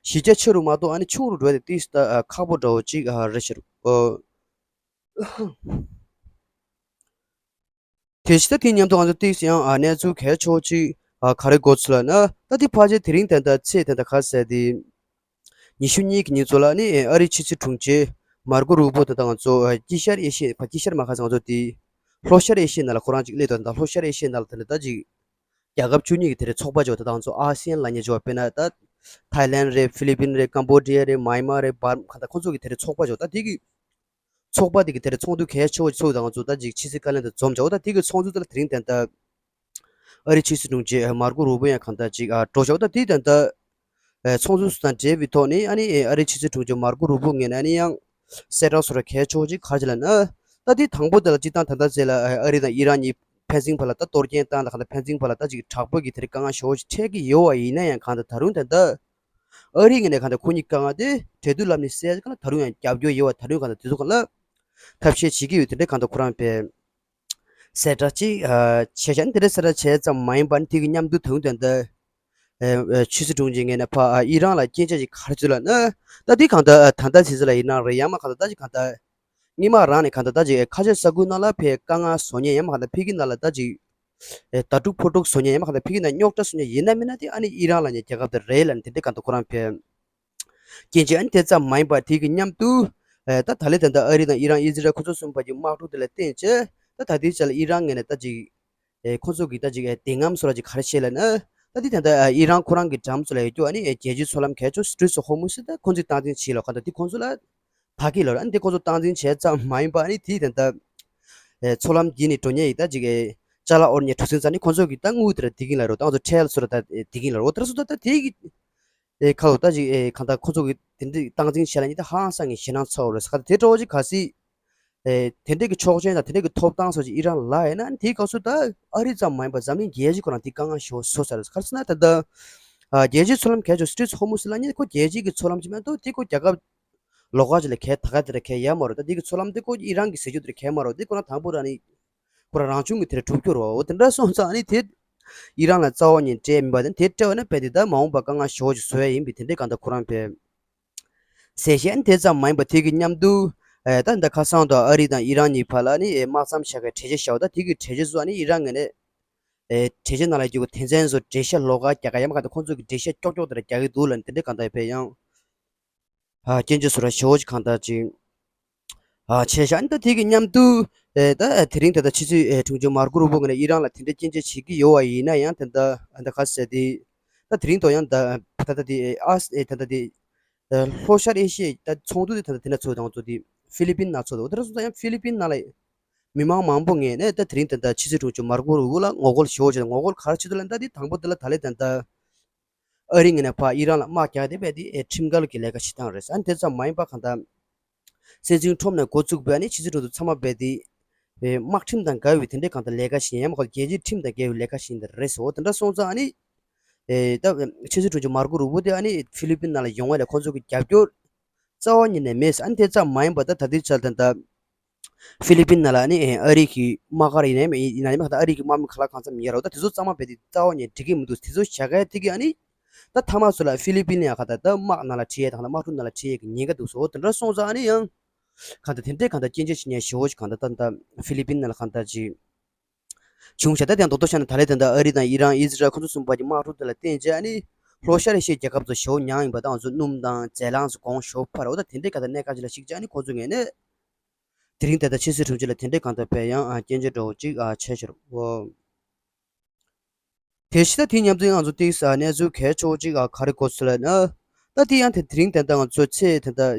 གཞི་རྒྱ་ཆེ་རུ་མ་གཏོགས་ཨ་ནི་ཆུང་རུ་འགྲོ་ཡ་དེ་ཏོག་ཙམ་ད་ཨ་ཁག་པོ་འདྲ་བོ་ཅིག་ཨ་རེད་ཤག་རུ། ཨོ། དེ་བཞིན་ད་དེའི་མཉམ་དུ་ང་ཚོ་ཏོག་ཙམ་ཡང་ཨ་གནས་ཚུལ་གལ་ཆེ་བོ་ཅིག་ཨ་ག་རེ་འགོ་ཚུགས་ལབ་ན། ད་དེ་ཕལ་ཆེར་དེ་རིང་ད་ལྟ་ཚེས་ད་ལྟ་ག་ཟེར་དེ། ཉི་ཤུ་གཉིས་ཀྱི་ཉིན་ཚོ་ལ་ནི་ཨ་རིའི་ཕྱི་སྲིད་དྲུང་ཆེ་མར་ཀོ་རུ་པོ་དང་ད་ང་ཚོ་དཀྱིལ་ཤར་ཨེ་ཤི་ཡ་ཕ་དཀྱིལ་ཤར་མ་ཁ་ས་ང་ཚོ་དེ་ལྷོ་ཤར་ཨེ་ཤི་ཡའི་ནང་ལ་ཁོ་རང་ཅིག་སླེབས་འདུག་ད་ལྷོ་ཤར་ཨེ་ཤི་ཡའི་ནང་ལ་དེ་འདྲ་ད་ཅིག་རྒྱལ་ཁབ་བཅུ་གཉིས་ཀྱི་དེ་འདྲའི་ཚོགས་པ་ཅིག་ད་ང་ཚོ་ཨ་སི་ཡན་ལབ་མཁན་ཅིག་ཡོད། དཔེར་ན་ད་ཐའི་ལན་རེད། ཧྥི་ལི་པིན་རེད། ཀམ་བོ་ཌི་ཡ་རེད། མཱ་ཡན་མར་རེད། འབར་གང་ལྟར་ཁོ་ཚོ་གི་དེ་འདྲའི་ཚོགས་པ་ཅིག་ཡོད། ད་དེ་གི་ཚོགས་པ་དེ་གི་དེ་འདྲའི་ཚོགས་འདུ་གལ་ཆེ་བོ་ཅིག་ཚོགས་ཡོད། ད་ང་ཚོ་ད་ཅིག་ཕྱི་སྲིད་བཀའ་བློན་དང་འཛོམས་བྱ་འོ། ད་དེ་གི་ཚོགས་འདུ་ད་ལ་དེ་རིང་ད་ལྟ། ཨ་རིའི་ཕྱི་སྲིད་དྲུང་ཆེ་མར་ཀོ་རུ་བྷོ་ཡང་གང་ལྟར་ཅིག་ཨ་འགྲོ་ཤོག་ད་དེའི་དོན་དག་ཨ་ཚོགས་འདུ་དང་འབྲེལ་བའི་ཐོག་ནས་ཨ་ནི་ཨ་རིའི་ཕྱི་སྲིད་དྲུང་ཆེ་མར་ཀོ་རུ་བྷོ་ངོས་ནས་ཨ་ནི་ཡང་གསལ་བསྒྲགས་སོགས་ལ་གལ་ཆེ་བོ་ཅིག་ག་རེ་བྱས་ལབ་ན། ད་དེ་དང་པོ་དེ་ལ་སྤྱིར་བཏང་ད་ལྟ་ཟེར་ལ་ཨ་རི་དང་ཨི་རན་གཉིས་ཕན་ཚུན་བར་ལ་ད་གཏོར་སྐྱོན་བཏང་ལ་གང་ལྟར་ཕན་ཚུན་བར་ལ་ད་ཅིག་དྲག་པོ་གི་དེ་རིགས་དཀའ་ངལ་ཞེ་བོ་ཅིག་འཕྲད་ཀྱི་ཡོད་པ་ཡིན་ན་ཡང་གང་ལྟར་ད་རུང་ད་ལྟ་ཨ་རི་ངོས་ནས་གང་ལྟར་ཁོ་གཉིས་དཀའ་ངལ་དེ་གྲོས་བསྡུར་ལམ་ནས་སེལ་གང་ལྟར་ད་རུང་ཡང་རྒྱབ་སྐྱོར་ཡོད་པ་ད་རུང་གང་ལྟར་དེ་ཚོ་གང་ལ་ཐབས་ཤེས་བྱེད་ཀྱི་ཡོད་དེ་འདྲའི་གང་ལྟར་ཁོ་རང་པས། གསལ་བསྒྲགས་ཅིག་ཨ་བྱས་ཤག་ཨ་ནི་དེ་འདྲའི་གསལ་བསྒྲགས་བྱས་ཙམ་མ་ཡིན་པར་དེ་གི་མཉམ་དུ་དུང་དོན་དུ་ཨ་ཕྱི་སྲིད་དྲུང་ཆེ་ངོས་ནས་ཕ་ཨ་ཨི་རན་ལ་སྐྱོན་ཆ་ཞིག་ག་རེ་བརྗོད་ལབ་ན། ད་དེ་གང་ལྟར་ཨ་ད་ལྟ་ཕྱི་སྲིད་ལ་ཡིན་ན་རེད་ཡང་མ་གང་ལྟར་ད་ཅིག་གང་ལྟར་སྔོན་མ་རང་ནས་གང་ལྟར་ད་ཅིག་ཨ་ཁ་ཆེ་ས་ཁུལ་ནང་ལ་ཕའི་དཀའ་ངལ་བཟོ་མཁན་ཡང་མ་གང་ལྟར་ཕ་གི་ནང་ལ་ད་ཅིག་ཨ་ད་དཀྲུག་ཕོ་དཀྲུག་བཟོ་མཁན་ཡང་མ་གང་ལྟར་ཕ་གི་ནང་རྙོག་དྲ་བཟོ་མཁན་ཡིན་ན་མིན་ན་དེ་ཨ་ནི་ཨི་རན་ལ་ནས་རྒྱལ་ཁབ་དེ་རེད་ལབ་ནས་དེ་འདྲའི་གང་ལྟར་ཁོ་རང་ཕའི་སྐྱོན་ཆ་ཨ་ནི་དེ་ཙམ་མ་ཡིན་པར་དེ་གི་མཉམ་དུ་ཨ་ད་ད་ལས་ད་ལྟ་ཨ་རི་དང་ཨི་རན་ཨི་ཟི་རལ་ཁོ་ཚོ་གསུམ་བར་གྱི་དམག་འཁྲུག་དེ་ལ་བརྟེན་བྱས་ད་ད་ལྟའི་ཆ་ལ་ཨི་རན་ངོས་ནས་ད་ཅིག་ཨེ་ཁོ་ཚོ་གི་ད་ཅིག་ཨེ་བདེན་ངོམ་སོགས་ལ་ཅིག་ག་རེ་བཤད་ལབ་ན། ད་འདི་ད་ལྟ་ཨེ་ཨི་རན་ཁོ་རང་གི་འགྲམ་ཚོ་ལ་ཡོད་རྒྱུ་ཨ་ནི་ཨེ་རྒྱལ་སྤྱིའི་མཚོ་ལམ་གལ་ཆེ་Straits of Hormuz ད་ཁོ་ཚོས་སྟངས་འཛིན་བྱེད་ལོ་ག་ད་འདི་ཁོ་ཚོ་ལ་ད་གི་ལོ་ཨ་ནི་འདི་ཁོ་ཚོ་སྟངས་འཛིན་བྱས་ཙམ་མ་ཡིན་པ་ཨ་ནི་དེའི་ད་ལྟ་ཨེ་མཚོ་ལམ་བརྒྱུད་ནས་འགྲོ་མཁན་ཡི་ད་ཅིག་ཨེ་ཅ་ལག་དབོར་མཁན་གྲུ་གཟིངས་ཚོ་ཨ་ནི་ཁོ་ཚོ་གི་ད་དངུལ་དེ་ལ་བསྡད་ཀྱིན་ལ་རོ་ད་ང་ཚོ་ཁྲལ་སོགས་ལ་ད་ཨེ་བསྡད་ཀྱིན་ལ་རོ་ད་ར་སོ་ད་ད་དེ་གི་ཨེ་ཁ་ལོ་ད་ཅིག་ཨེ་གང་ལྟར་ཁོ་ཚོ་གི་དེ་འདྲའི་སྟངས་འཛིན་བྱས་ལ་ནི་ད་ཧང་སང་གི་ཞེད་སྣང་ཚ་བོ་རེད་ས་ག་ད་དེ་འདྲ་བོ་ཅིག་ག་སྲིད། ཨེ་དེ་འདྲའི་གི་ཆོག་མཆན་དང་དེ་འདྲའི་གི་ཐོབ་ཐང་སོགས་ཀྱི་ཨི་རན་ལ་ཡིན་ན་དེའི་སྐབས་སུ་ད་ཨ་རི་ཙམ་མ་ཡིན་པར་འཛམ་གླིང་རྒྱལ་སྤྱི་ཁོ་རང་དེ་དཀའ་ངལ་ཞེ་པོ་བཟོ་ཚར་རེད། ག་རེ་ཟེར་ན་ད་ལྟ་ཨ་རྒྱལ་སྤྱིའི་མཚོ་ལམ་གལ་ཆེ་Straits of Hormuz ལབ་ནས་ཁོ་རྒྱལ་སྤྱིའི་གི་མཚོ་ལམ་ཅིག་མ་གཏོགས་དེ་ཁོ་རྒྱལ་ཁབ་ལོགས་ཀ་ཅིག་ལ་གལ་ད་ག་དེ་ལ་གལ་ཡོད་མ་རེད། ད་དེ་གི་མཚོ་ལམ་དེ་ཁོ་ཨི་རན་གི་ཟེར་རྒྱུ་དེ་ལ་གལ་མ་རེད། དེ་ཁོ་རང་དང་པོ་རང་ནི་ཁོ་རང་རང་བྱུང་གི་དེ་ལ་གྲུབ་རྒྱུ་རེད་བ། འོ་དེ་འདྲ་སོང་ཙང་ནི་དེ་ཨི་རན་ལ་རྩ་བ་ཉིད་སྤྲད་མིན་པ་དེ་དེ་སྤྲད་པ་ན་དཔེ་དེ་ད་མ་འོངས་པ་དཀའ་ངལ་ཞེ་པོ་ཅིག་བཟོ་ཡ་ཡིན་པའི་དེ་འདྲའི་གང་ལྟར་ཁོ་རང་པས། ཟེར་བཤད་ཨ་ནི་དེ་ཙམ་མ་ཡིན་པ་དེ་གི་མཉམ་དུ་ཨེ་ད་འདི་ཁ་སང་དུ་ཨ་རི་དང་ཨི་རན་གཉིས་བར་ལ་ནི་ཨེ་དམག་མཚམས་བཞག་གི་གྲོས་ཆོད་བཞག་པ་ད་དེ་གི་གྲོས་ཆོད་སོགས་ཨ་ནི་ཨི་རན་ངོས་ནས་ཨེ་གྲོས་ཆོད་ནང་ལ་ཡོད་དོན་ཚན་སོགས་འགྲེལ་བཤད་ལོགས་ཀ་རྒྱག་ག་ཡ་མ་ག་ད་ཁོང་ཚོ་གི་འགྲེལ་བཤད་ཀྱོག་ཀྱོག་དེ་ར་རྒྱག་གི་འདུག་ལ་ནི་དེ་འདྲའི་གང་ལྟར་ཕེ་ཡང་ཨ་སྐྱོན་བརྗོད་སོགས་ར་ཞེ་པོ་ཅིག་གང་ལྟར་ཅིག་ཨ་བྱས་ཤག་ཨ་ནི་ད་དེ་གི་མཉམ་དུ་ཨེ་ད་དེ་རིང་ད་ལྟ་ཕྱི་སྲིད་ཨེ་དྲུང་ཆེ་མར་ཀོ་རུ་བྷོ་ངོས་ནས་ཨི་རན་ལ་དེ་འདྲའི་སྐྱོན་བརྗོད་བྱེད་ཀྱི་ཡོད་པ་ཡིན་ན་ཡང་དེ་འདྲ་ཨ་ད་ག་ཟེར་དེ་ད་དེ་རིང་ཐོག་ཡང་ད་ད་ལྟ་དེ་ཨ་ཨེ་ད་ལྟ་དེ། ལྷོ་ཤར་ཨེ་ཤི་ཡའི་ད་ཚོགས་འདུ་དེ་ད་ལྟ་དེ་འདྲ་ཚོགས་དང་ཚོགས་དེ་ཧྥི་ལི་པིན་ནང་ཚོགས་འདུག་དེ་འདྲ་སོང་ཙང་ཡང་ཧྥི་ལི་པིན་ནང་ལ་མི་མང་མང་པོ་ངོས་ནས་ད་དེ་རིང་དེ་ད་ཕྱི་སྲིད་དྲུང་ཆེ་མར་ཀོ་རུ་བྷོ་ལ་ངོ་རྒོལ་ཞེ་པོ་བྱས་ངོ་རྒོལ་ག་རེ་བྱེད་འདུག་ལབ་ན་ད་དེ་དང་པོ་དེ་ལ་ད་ལས་དེ་ད་ཨ་རི་ངོས་ནས་ཕར་ཨི་རན་ལ་དམག་རྒྱག་དེ་བས་དེ་ཨེ་ཁྲིམས་འགལ་གྱི་ལས་ཀ་བྱེད་སྟངས་རེད། ཨ་ནི་དེ་ཙམ་མ་ཡིན་པ་གང་ལྟར་སྲིད་འཛིན་ཁྲོམ་ནས་འགོ་བཙུགས་པའི་ཨ་ནི་ཕྱི་སྲིད་དྲུང་ཆེ་ཚང་མ་བས་དེ་ཨེ་དམག་ཁྲིམས་དང་འགལ་བའི་དེ་འདྲའི་གང་ལྟར་ལས་ཀ་ཞིག་ཡིན་ཡང་མ་གཏོགས་རྒྱལ་སྤྱིའི་ཁྲིམས་དང་འགལ་བའི་ལས་ཀ་ཞིག་ཡིན་དེ་རེད་ཟེར། འོ་དེ་འདྲ་སོང་ཙང་ཨ་ནི། ཨེ་ད་ཕྱི་སྲིད་དྲུང་ཆེ་མར་ཀོ་རུ་བྷོ་དེ་ཨ་ནི་ཧྥི་ལི་པིན་ནང་ལ་ཡོང་བ་ལས་ཁོང་ཚོ་གི་རྒྱབ་སྐྱོར་རྩ་བ་ཉིད་ནས་མེད། ཨ་ནི་དེ་ཙམ་མ་ཡིན་པར་ད་ད་ལྟའི་ཆར་ད་ལྟ་ཧྥི་ལི་པིན་ནང་ལ་ཨ་ནི་ཨ་རི་གི་དམག་སྒར་ཡིན་ནའི་མེད་ཡིན་ནའི་མེད་ད་ཨ་རི་གི་དམག་མི་ཁ་ལག་གང་འཚམ་ཡོད་རེད། ད་དེ་ཚོ་ཚང་མ་རྦད་དེ་རྩ་བ་ཉིད་འགྲིག་གི་མི་འདུག་དེ་ཚོ་བྱ་དགའ་དེ་གི་ཨ་ནི་ད་མཐའ་མ་ཚོ་ལ་ཧྥི་ལི་པིན་ལ་ཡང་ཁ་ད་ད་དམག་ནང་ལ་ཁྲིད་ཡས་དང་ལ་དམག་འཁྲུག་ནང་ལ་ཁྲིད་ཡས་ཀྱི་ཉེན་ཁ་འདུག་ཟེར། འོ་དེ་འདྲ་སོང་ཙང་ཨ་ནི་ཡང་གང་ལྟར་དེ་འདྲའི་གང་ལྟར་སྐྱོན་བརྗོད་བྱེད་མཁན་ཞེ་པོ་ཅིག་གང་ལྟར་ད་ད་ཧྥི་ལི་པིན་ནང་ལ་གང་ལྟར་ཅིག་བྱུང་བྱ་ད་དེ་ཡང་རྡོག་རྡོག་བཤད་ན་ད་ལས་དེ་འདྲ་ཨ་རི་དང་ཨི་རན་ཨི་ཟི་རལ་ཁོ་ཚོ་གསུམ་བར་གྱི་དམག་འཁྲུག་དེ་ལ་བརྟེན་བྱས་ཨ་ནི་ལྷོ་ཤར་ཨེ་ཤི་ཡའི་རྒྱལ་ཁབ་ཚོ་ཞེ་པོ་མྱངས་ཡིན་པ་དང་ང་ཚོ་སྣུམ་དང་རྫས་རླངས་སུ་གོང་ཞེ་པོ་འཕར། འོ་ད་དེ་འདྲའི་ག་ད་གནད་འགག་ཅིག་ལ་གཞིགས་བྱས་ཨ་ནི་ཁོ་ཚོ་ངོས་ནས་དེ་རིང་ད་ལྟ་ཕྱི་སྲིད་དྲུང་ཆེ་ལ་དེ་འདྲའི་གང་ལྟར་བས་ཡང་སྐྱོན་བརྗོད་འདྲ་བོ་ཅིག་བྱས་ཤར་འོ། དེ་བཞིན་ད་དེ་མཉམ་དུ་ང་ཚོ་ཏིག་ས་གནས་ཚུལ་གལ་ཆེ་བོ་ཅིག་ག་རེ་གོ་ཚུལ་ལ་ན། ད་དེ་ཡང་དེ་དེ་རིང་དེ་འདྲ་ང་ཚོ་ཚེས་དེ་འདྲ་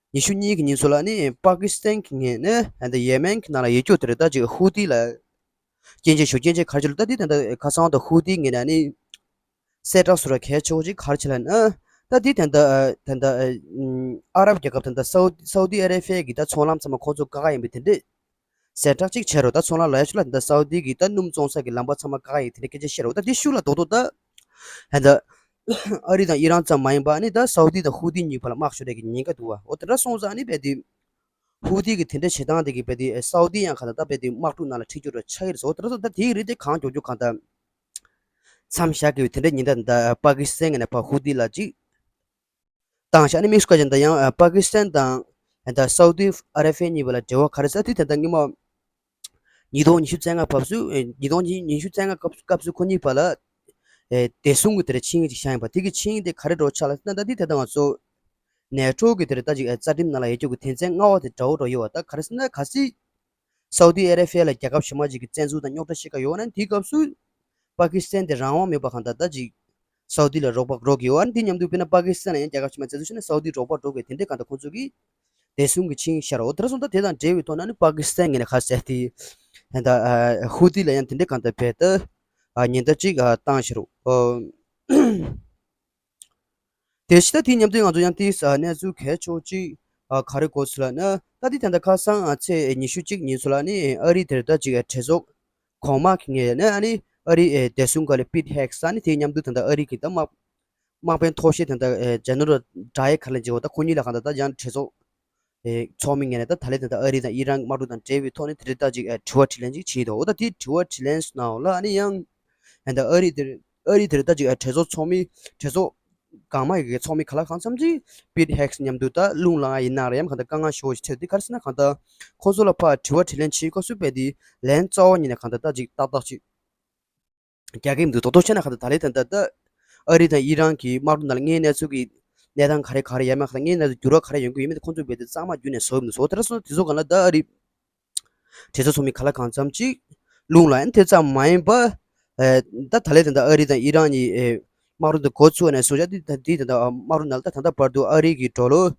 ཉི་ཤུ་གཉིས་ཀྱི་ཉིན་སོ་ལ་ནི་པ་ཀི་སི་ཐན་གྱི་ངོས་ནས་ད་ཡེ་མེན་གྱི་ནང་ལ་ཡོད་རྒྱུ་དེ་རེད། ད་ཅིག་ཧུ་ཏི་ལ་སྐྱོན་བརྗོད་ཞུ་སྐྱོན་བརྗོད་ག་རེ་བྱེད་ལ་ད་དེ་དེ་འདྲ་ཁ་སང་ད་ཧུ་ཏི་ངོས་ནས་ནི་གསལ་བསྒྲགས་སུ་ར་གལ་ཆེ་བོ་ཅིག་ག་རེ་བྱེད་ལ་ན། ད་དེ་དེ་འདྲ་དེ་འདྲ་ཨ་རབ་རྒྱལ་ཁབ་དེ་འདྲ་སའུ་སའུ་ཏི་ཨ་རེ་ཕི་ཡ་གི་ད་ཚོང་ལམ་ཚང་མ་ཁོང་ཚོ་བཀག་ཡིན་པའི་དེ་འདྲས། གསལ་བསྒྲགས་གཅིག་བྱས་རོགས། ད་ཚོང་ལམ་ལ་ཡ་ཆུ་ལ་འདི་སའུ་དི་གི་ད་སྣུམ་བཙོང་ས་གི་ལམ་པ་ཚང་མ་བཀག་ཡིན་དེ་འདྲ་སྐད་ཆ་བཤད་རོགས། ད་དེ་ཤུགས་ལ་རྡོག་རྡོག་ད་ཧན་ད་ཨ་རི་དང་ཨི་རན་ཙམ་མ་ཡིན་པ་ནི་ད་སའུ་དི་དང་ཧུ་ཏི་གཉིས་བར་ལ་དམག་ཤོར་རེས་ཀྱི་ཉེན་ཁ་འདུག་བ། འོ་དེ་འདྲ་སོང་ཙང་ནི་རྦད་དེ་ཧུ་ཏི་གི་དེ་འདྲ་བྱེད་སྟངས་དེ་གི་རྦད་དེ་སའུ་དི་ཡང་ག་ད་ད་རྦད་དེ་དམག་འཁྲུག་ནང་ལ་ཁྲིད་རྒྱུ་ར་ཆགས་ཀྱི་རེད་ཟེར། འོ་དེ་འདྲ་སོང་ད་དེའི་རིགས་དེ་གང་མགྱོགས་མགྱོགས་གང་ད་མཚམས་བཞག་གི་ཡོད། དེ་འདྲ་ཉིན་ད་ད་པ་ཀི་སི་ཐན་ནས་ཕ་ཧུ་ཏི་ལ་ཅིག་དང་ཤ་ནི་མིག་སྐོར་ཅན་དང་ཡང་པ་ཀི་སི་ཐན་དང་ད་སའུ་དི་ཨ་ར་ཧྥེ་གཉིས་བར་ལ་འབྲེལ་བ་ག་རེ་ཟེར་དེ་དེ་ད་སྔོན་མ་ཉིས་སྟོང་ཉི་ཤུ་རྩ་ལྔ་སྐབས་སུ་ཉིས་སྟོང་ཉི་ཤུ་རྩ་ལྔ་སྐབས་སྐབས་སུ་ཁོ་གཉིས་བར་ལ་བདེ་སྲུང་གི་དེར་ཆིངས་ཡིག་ཅིག་བཞག་ཡིན་པ་དེ་གི་ཆིངས་ཡིག་དེ་ག་རེ་འགྲོ་ཆགས་ལ་ཟེར་ན་ད་དེ་དེ་ད་ང་ཚོ་ནེ་ཊོ་གི་དེར་ད་ཅིག་རྩ་ཁྲིམས་ནང་ལ་ཡོད་རྒྱུ་གི་དོན་ཚན་ལྔ་པ་དེ་འདྲ་བོ་འགྲོ་ཡོད་བ། ད་ག་རེ་ཟེར་ན་གལ་སྲིད་སའུ་དི་ཨ་ར་ཧྥི་ཡ་ལ་རྒྱལ་ཁབ་གཞན་མ་ཞིག་གིས་བཙན་འཛུལ་དང་རྙོག་དྲ་བཤད་ཀྱི་ཡོད་ན་དེའི་སྐབས་སུ་པ་ཀི་སི་ཐན་དེ་རང་དབང་མེད་པ་གང་ལྟར་ད་ཅིག་སའུ་དི་ལ་རོགས་པ་རོགས་ཀྱི་ཡོད་ཨ་ནི་དེ་མཉམ་དུ་དཔེར་ན་པ་ཀི་སི་ཐན་ལ་ཡང་རྒྱལ་ཁབ་གཞན་མ་བཙན་འཛུལ་བྱས་ན་སའུ་དི་རོགས་པ་རོགས་ཀྱི་དེ་འདྲའི་གང་ལྟར་ཁོང་ཚོ་གིས་བདེ་སྲུང་གི་ཆིངས་ཤར་འོ་དེ་འདྲ་སོང་ད་དེ་དང་འབྲེལ་བའི་ཐོག་ན་ནི་པ་ཀི་སི་ཐན་ངོས་ནས་ཁ་གསལ་དེ་ད་ཧུ་ཏི་ལ་ཡང་དེ་འདྲའི་གང་ལྟར་བས་ད་ ཨ་ཉེན་བརྡ་ཅིག་ཨ་བཏང་ཤག་རུ། ཨོ། དེ་བཞིན་ད་དེའི་མཉམ་དུ་ང་ཚོ་ཡང་དེའི་ཨ་གནས་ཚུལ་གལ་ཆེ་བོ་ཅིག་ཨ་ག་རེ་གོ་སོང་ལབ་ན། ད་དེ་ད་ལྟ་ཁ་སང་ཨ་ཚེས་ཉི་ཤུ་གཅིག་ཉིན་ཚོ་ལ་ནི་ཨ་རི་དེར་ད་ཅིག་ཨ་གྲོས་ཚོགས་གོང་མ་གི་ངོས་ནས་ཨ་ནི་ཨ་རི་ཨེ་བདེ་སྲུང་སྒང་ལ་པིད་ཧེག་སི་ཨ་ནི་དེའི་མཉམ་དུ་ད་ལྟ་ཨ་རི་གི་ད་དམག་དམག་དཔོན་མཐོ་ཤོས་དེ་འདྲ་ཨེ་ཇེ་ནེ་རལ་ཌ་ཡེ་ཁ་ལན་ཇི་འོ་ད་ཁོ་གཉིས་ལ་གང་ལྟར་ད་ཡང་གྲོས་ཚོགས་ཨེ་ཚོགས་མི་ངོས་ནས་ད་ད་ལན་དེ་འདྲ་ཨ་རི་དང་ཨི་རན་གྱི་དམག་འཁྲུག་དང་འབྲེལ་བའི་ཐོག་ནས་དེ་འདྲ་ད་ཅིག་ཨེ་དྲི་བ་དྲིས་ལན་ཅིག་བྱས་འདུག་འོ་ད་དེ་དྲི་བ་དྲིས་ལན་ནང་ལ་ཨ་ནི་ཡང་ཨེ་ད་ཨ་རི་དེར་ཨ་རི་དེར་ད་ཅིག་ཨེ་གྲོས་ཚོགས་ཚོགས་མི་གྲོས་ཚོགས་གོང་མ་ཡི་གི་ཚོགས་མི་ག་ལ་གང་འཚམ་ཅིག་པིད་ཧེག་སི་མཉམ་དུ་ད་རླུང་ལངས་ཡིན་ན་རེད་ཡང་གང་ལྟར་དཀའ་ངལ་ཞེ་པོ་ཅིག་འཕྲད་དེ་ག་རེ་ཟེར་ན་གང་ལྟར་ཁོང་ཚོ་ལ་ཕར་དྲི་བ་དྲིས་ལན་བྱེད་སྐབས་སུ་རྦད་དེ་ལན་རྩ་བ་ཉིད་ནས་གང་ལྟར་ད་ཅིག་ཏག་ཏག་ཅིག་རྒྱག་གི་མི་འདུག་རྡོག་རྡོག་བྱས་ན་གང་ལྟར་ད་ལན་ད་ལྟ་ད་ཨ་རི་དང་ཨི་རན་གྱི་དམག་འཁྲུག་ནང་ལ་དངོས་གནས་ཚུལ་གྱི་གནས་སྟངས་ག་རེ་ག་རེ་ཡོད་མེད་གང་ལྟར་དངོས་གནས་ཚུལ་འགྱུར་བ་ག་རེ་ཡོང་གི་ཡོད་མེད་དེ་ཁོང་ཚོས་རྦད་དེ་གཙང་མ་བརྒྱུད་ནས་བཟོ་གི་མི་འདུག་བཟོ་དེ་འདྲ་སོང་དུས་ཚོད་གང་ལ་ད་ཨ་རི་གྲོས་ཚོགས་ཚོགས་མི་ག་ལ་གང་འཚམ་ཅིག་རླུང་ལངས་ཡིན་དེ་ཙམ་མ་ཡིན་པ། ཨེ་ད་ད་ལན་ད་ལྟ་ཨ་རི་དང་ཨི་རན་གྱི་ཨེ་དམག་འཁྲུག་དེ་འགོ་བཙུགས་ནས་བཟུང་བྱས་དེ་ད་དེ་ད་ལྟ་དམག་འཁྲུག་ནང་ལ་ད་ད་ལྟ་བར་དུ་ཨ་རི་གི་ཌོ་ལར་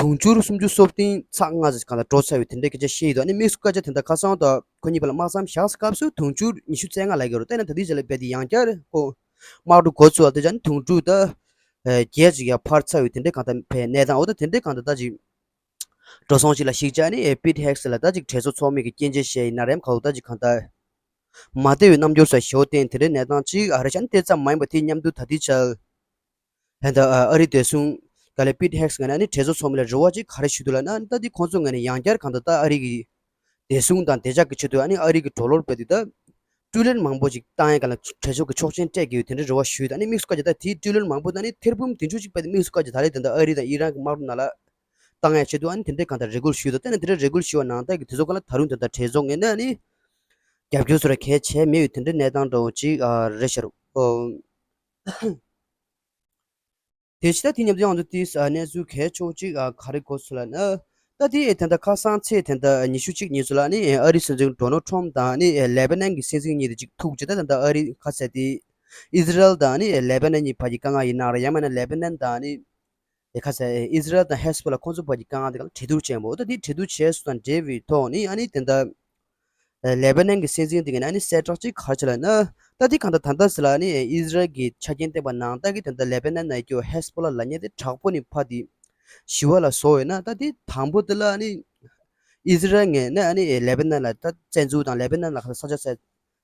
དུང་ཕྱུར་སུམ་ཅུ་སོ་བདུན་ཚེག་ལྔ་ཙམ་གང་ལ་འགྲོ་ཚར་བའི་དེ་འདྲའི་སྐད་ཆ་བཤད་ཡོད་འདུག་ཨ་ནི་དམིགས་སུ་བཀར་ཆ་དེ་འདྲ་ཁ་སང་དང་ཁོ་གཉིས་བར་ལ་དམག་མཚམས་བཞག་སྐབས་སུ་དུང་ཕྱུར་ཉི་ཤུ་རྩ་ལྔ་ལབ་ཀྱི་ཡོད་རེད། དེ་ནས་ད་ལྟའི་རྗེས་ལ་རྦད་དེ་ཡང་བསྐྱར་ཁོ་དམག་འཁྲུག་འགོ་ཚུགས་པ་དེ་ཅང་དུང་ཕྱུར་ད་བརྒྱད་ཅིག་ཡར་འཕར་ཚར་བའི་དེ་འདྲའི་གང་ལྟར་བའི་གནས་སྟངས་འོ་ད་དེ་འདྲའི་གང་ལྟར་ད་ཅིག་འགྲོ་སོང་ཞིག་ལ་གཞིགས་བྱས་ནས་པིད་ཧེག་སི་ལ་ད་ཅིག་གྲོས་ཚོགས་ཚོགས་མི་གི་སྐྱོན་བརྗོད་བྱས་ཡིན་ན་རེམ་ཁ་འོ་ད་ཅིག་གང་ལྟར་མ་བདེ་བའི་རྣམ་འགྱུར་སོགས་ཞེ་པོ་བསྟན་དེ་འདྲའི་གནས་སྟངས་ཅིག་ཨ་རེ་ཤ་ནི་དེ་ཙམ་མ་ཡིན་པ་དེའི་མཉམ་དུ་ད་ལྟའི་ཆར། ད་ལྟ་ཨ་རི་བདེ་སྲུང་སྒང་ལ་པིད་ཧེག་སི་ངོས་ནས་ནི་གྲོས་ཚོགས་ཚོགས་མི་ལ་རེ་བ་ཅིག་ག་རེ་ཞུས་འདུག་ལབ་ན་ད་ལྟ་ཁོང་ཚོ་ངོས་ནས་ཡང་བསྐྱར་གང་ལྟར་ད་ཨ་རི་གི་བདེ་སྲུང་དང་བདེ་འཇགས་ཀྱི་ཆེད་དུ་ཨ་ནི་ཨ་རི་གི་ཌོ་ལར་རྦད་དེ་ད་ཊི་རི་ལི་ཡོན་མང་པོ་ཅིག་བཏང་ཡས་སྒང་ལ་གྲོས་ཚོགས་ཀྱི་ཆོག་མཆན་སྤྲད་དགོས་ཡོད་དེ་འདྲའི་རེ་བ་ཞུས་ད་ནི་དམིགས་སུ་བཀར་གྱི་ད་དེའི་ཊི་རི་ལི་ཡོན་མང་པོ་ད་ནི་ཐེར་འབུམ་དེ་ཚོ་ཅིག་རྦད་དེ་དམིགས་སུ་བཀར་གྱི་ད་རེས་ད་ལྟ་ཨ་རི་དང་ཨི་རན་གྱི་དམག་འཁྲུག་ནང་ལ་བཏང་ཡས་ཆེད་དུ་ཨ་ནི་དེ་འདྲའི་གང་ལྟར་རེ་སྐུལ་ཞུས་ད་ལྟ་ནི་དེ་འདྲའི་རེ་སྐུལ་ཞུས་པ་ནང་ལྟར་གྱི་དེ་ཚོ་སྒང་ལ་ད་རུང་ད་ལྟ་གྲོས་ཚོགས་ངོས་ནས་ཨ་ནི་རྒྱབ་སྐྱོར་སོགས་ལ་གལ་ཆེ་མེད་ཡོད་དེ་འདྲའི་གནས་སྟངས་འདྲ་བོ་ཅིག་ཨ་རེད་ཤག་རུ། ཨོ། དེ་བཞིན་ད་དེ་མཉམ་དུ་ཡང་དུ་དེའི་ཨ་གནས་ཚུལ་གལ་ཆེ་བོ་ཅིག་ཨ་ག་རེ་གོ་སོང་ལབ་ན། ད་དེ་ད་ལྟ་ཁ་སང་ཚེས་ད་ལྟ་ཉི་ཤུ་གཅིག་ཉིན་ཚོ་ལ་ནི་ཨ་རི་སྲིད་འཛིན་ཌོ་ནལ་ཊམ་དང་ནི་ལེ་བྷ་ནན་གྱི་སྲིད་འཛིན་གཉིས་དེ་ཅིག་ཐུག་རྗེས་ད་ད་ལྟ་ཨ་རི་ཁ་གསལ་དེ་ཨི་ཟི་རལ་དང་ནི་ལེ་བྷ་ནན་གཉིས་བར་གྱི་དཀའ་ངལ་ཡིན་ན་རེད་ཡང་མིན་ན་ལེ་བྷ་ནན་དང་ནི་ཁ་གསལ་ཨི་ཟི་རལ་དང་ཧེ་ཟི་བྷོ་ལ་ཁོང་ཚོ་བར་གྱི་དཀའ་ངལ་དེ་ག་ལ་གྲོས་བསྡུར་བྱས་པ་འོ་ད་དེ་གྲོས་བསྡུར་བྱས་སོང་དང་འབྲེལ་བའི་ཐོག་ནི་ཨ་ནི་དེ་ད། ལེ་བྷ་ནན་གྱི་སྲིད་འཛིན་དེ་ག་ནས་ནི་གསལ་བསྒྲགས་ཅིག་ག་རེ་བྱས་ལབ་ན། ད་དེ་གང་ལྟར་ད་ལྟ་ཟེར་ལ་ནི་ཨི་ཟི་རལ་གྱི་ཆ་རྐྱེན་བསྟན་པ་ནང་ལྟར་གྱི་ད་ལྟ་ལེ་བྷ་ནན་ནང་གི་ཧེ་ཟི་བྷོ་ལ་ལབ་མཁན་དེ་དྲག་པོ་ནས་ཕར་དེ་ཞི་བ་ལ་བཟོ་ཡོད་ན་ད་དེ་དང་པོ་དེ་ལ་ནི་ཨི་ཟི་རལ་ངོས་ནས་ནི་ལེ་བྷ་ནན་ལ་ད་བཙན་འཛུལ་དང་ལེ་བྷ་ནན་ལ་ས་ཆ་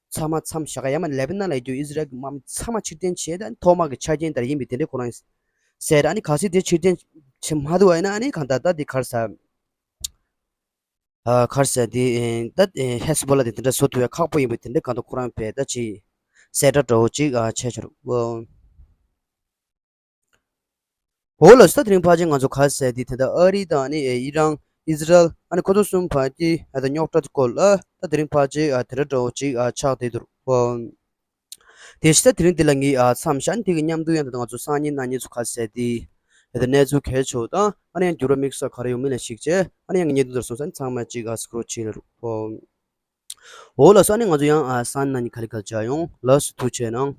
ཚང་མ་མཚམས་བཞག་ག་ཡང་མ་ལེ་བྷ་ནན་ལ་ཡོད་རྒྱུ་ཨི་ཟི་རལ་གྱི་དམག་མི་ཚང་མ་ཕྱིར་འཐེན་བྱས་ད་ཐོག་མ་གི་ཆ་རྐྱེན་ལྟར་ཡིན་པའི་དེ་འདྲའི་ཁོ་རང་ཟེར་ད་ནི་གལ་སྲིད་དེ་ཕྱིར་འཐེན་བྱེད་མ་ཐུབ་པ་ཡིན་ན་ནི་གང་ལྟར་ད་དེ་ག་རེ་ཟེར། ཨ་ག་རེ་ཟེར་དེ་ཨེ་ད་ཨེ་ཧེ་ཟི་བྷོ་ལ་དེ་དེ་འདྲ་བཟོ་ཐུབ་ཡ་ཁག་པོ་ཡིན་པ་དེ་འདྲ་གང་ལྟར་ཁོ་རང་བས་ད་ཅི་གསལ་བསྒྲགས་འདྲ་བོ་ཅིག་ཨ་བྱས་བྱུང་། འོ་ལགས་སོ། ད་དེ་རིང་ཕལ་ཆེར་ང་ཚོ་ག་རེ་ཟེར་དེ་དེ་འདྲ་ཨ་རི་དང་ནི་ཨེ་ཨི་རན་ཨི་ཟི་རལ་ཨ་ནི་ཁོ་ཚོ་གསུམ་བར་གྱི་ཨ་ད་རྙོག་དྲ་དེ་སྐོར་ལ་ད་དེ་རིང་ཕལ་ཆེར་ཨ་དེ་འདྲ་འདྲ་བོ་ཅིག་ཨ་ཆགས་བསྡད་འདུག་འོ། དེ་བཞིན་ད་དེ་རིང་འདི་ལ་ངས་ཨ་མཚམས་བཞག་ནས་དེ་གི་མཉམ་དུ་ཡང་ད་ང་ཚོ་སང་ཉིན་གནངས་ཉིན་ཚོ་ག་རེ་ཟེར་དེ་ཡ་ད་གནས་ཚུལ་གལ་ཆེ་བ་དང་ཨ་ནི་ཡང་འགྱུར་བ་དམིགས་བསལ་ག་རེ་ཡོང་མིན་ལ་གཞིགས་བྱས་ཨ་ནི་ཡང་ངས་བརྙན་ཐུང་འདིར་སོང་ཙང་ཚང་མ་གཅིག་ཨ་སྐུ་རོགས་བྱེད་ལ་རུ། འོ་ལགས་སོ། ཨ་ནི་ང་ཚོ་ཡང་ཨ་སང་ཉིན་གནངས་ཉིན་ག་ལེ་ག་ལེ་མཇལ་ཡོང་། ལགས་སོ། ཐུགས་རྗེ་གནང་།